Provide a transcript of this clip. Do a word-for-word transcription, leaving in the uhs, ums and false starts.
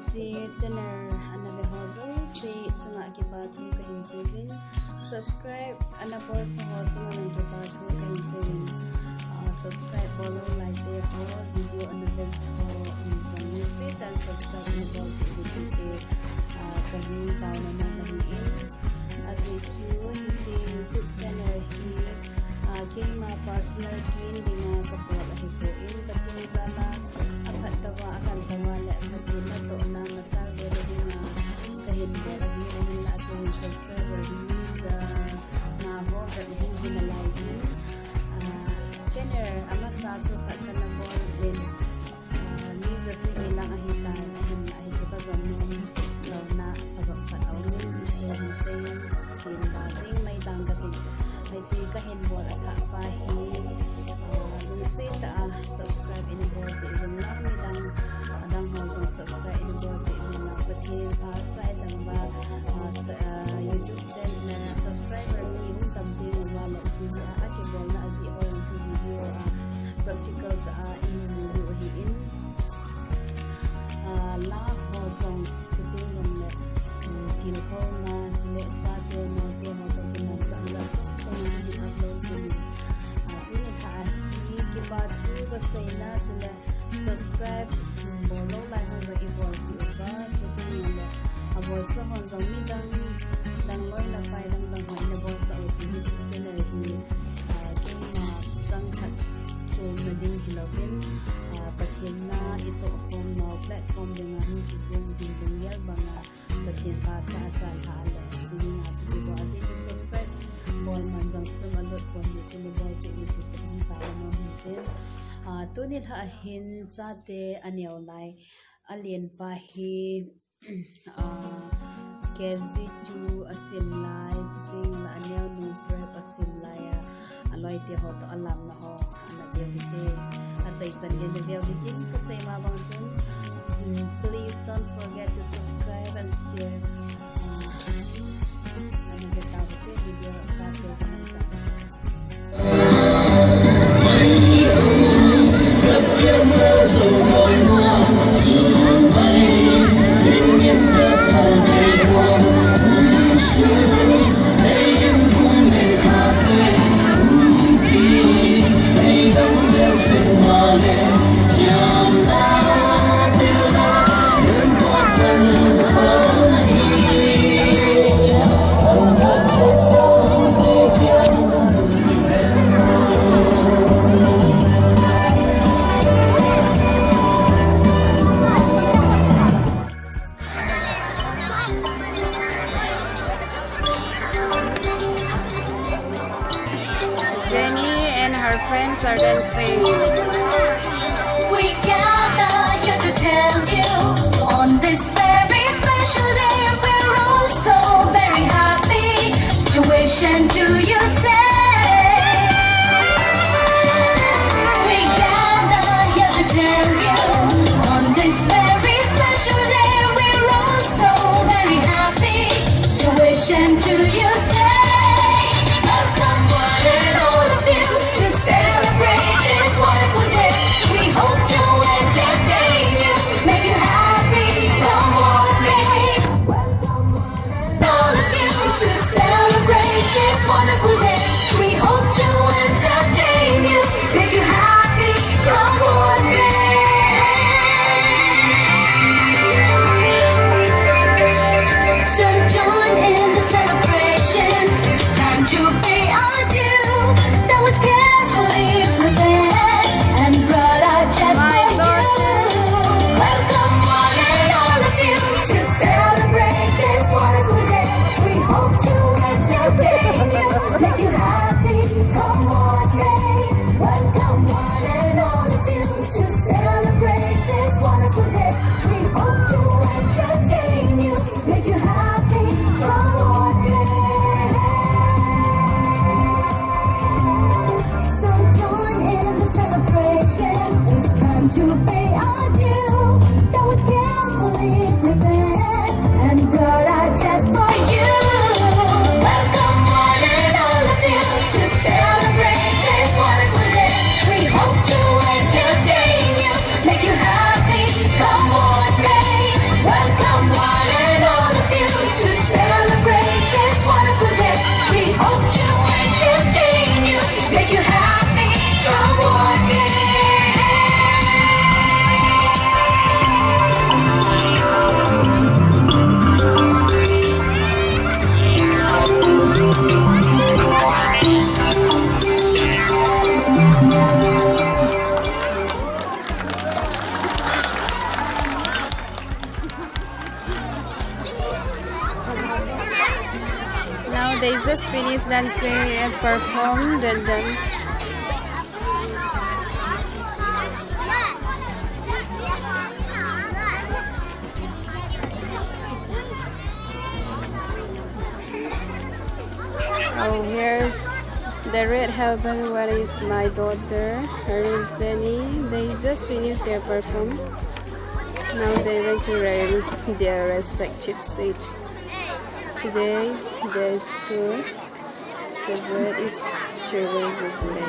Hiche channel ana ve ho jouse chunga kipa thu kahin seijin. Subscribe ana bolsa ho chunga kipa thu kahin seijin. Ah, subscribe bol lou lai te ho, video ana ve ho, um, jong ni se tan subscribe ana bol te hiche, ah, kahin taona nom ahin. Ajeh chu hiche YouTube channel hi, ah, keima personal gain dinga kapol ahipoi, Pathen jal a aphat tah uva, akal tah uva le Pathen natohna machal bol dinga kahin bol ahi, ahinla atu hin subscriber hi, ah, na ho kahin hina lai jin. Ah, channel amasa chu khat kana bol in, ah, mi jaseini lang ahitai, ahinla hichu kajon nom louna phabep khat aum in, hichu hin sei jin ba jing mai tang katin. Hiche kahin bol athah pa hi, ah, lungset tah a subscribe ina bol peh uvin lang, midang adang ho jong subscribe ina bol peh uvin lang, Pathen pha sa e tang ba, ah, sa, ah, YouTube channel, ah, subscriber mi hung tam teng uva le, hiche a, akibolna ajeh ho jong chu video, ah, practical tah a imu u ahin. Ah, la ho jong chuteng jongle, um, tilkhouna, chule chate, naote ho toh kimanchahna chom chom a hin upload jin. Ah, tuni lha hi kipa thu kaseina chule subscribe, um, bol lou lai ho jong ibol peh uva, chuteng jongle abolsa hon jong midang, dang loi le pai dang dang ho ina bolsa u ti hiche channel hi, ah, keima chang khat chomna ding hilouvin, ah, Pathen na itoh khom nau platform dinga hung kigong ding lunggel banga Pathen pha sa a chan lha le, chuni a chu kibol ajeh chu subscribe bol man jong sum alut pon, hiche ni bol peh ni ti chu hung taona nom ahin. Ah, tuni lha hin chate aneo lai, alen pa hi, ah, K G two asim lai, chuteng le aneo nu prep asim lai a, aloi te ho toh alamna ho ana veu hite, achaichan le ana veu hitin, kasei ma bang chun, mm, please don't forget to subscribe and share. Ah, ana ve tau hite video chate kaman chang. Jenny and her friends are dancing. We gather here to tell you, on this very special day, we're all so very happy to wish and to you say. We gather here to tell you, on this very special day, we're all so very happy to wish and to you say, welcome one and all of you to celebrate this wonderful day. We hope to entertain you, make you happy, come on, baby. Welcome one and all of you to celebrate this wonderful day. We hope to entertain you, make you happy, come on, baby. They just finished dancing and perform the dance. Oh, here's the red heaven. What is my daughter? Her name is Jenny. They just finished their perform. Now they went to their, their respective seats. Today, their school celebrate its children's birthday.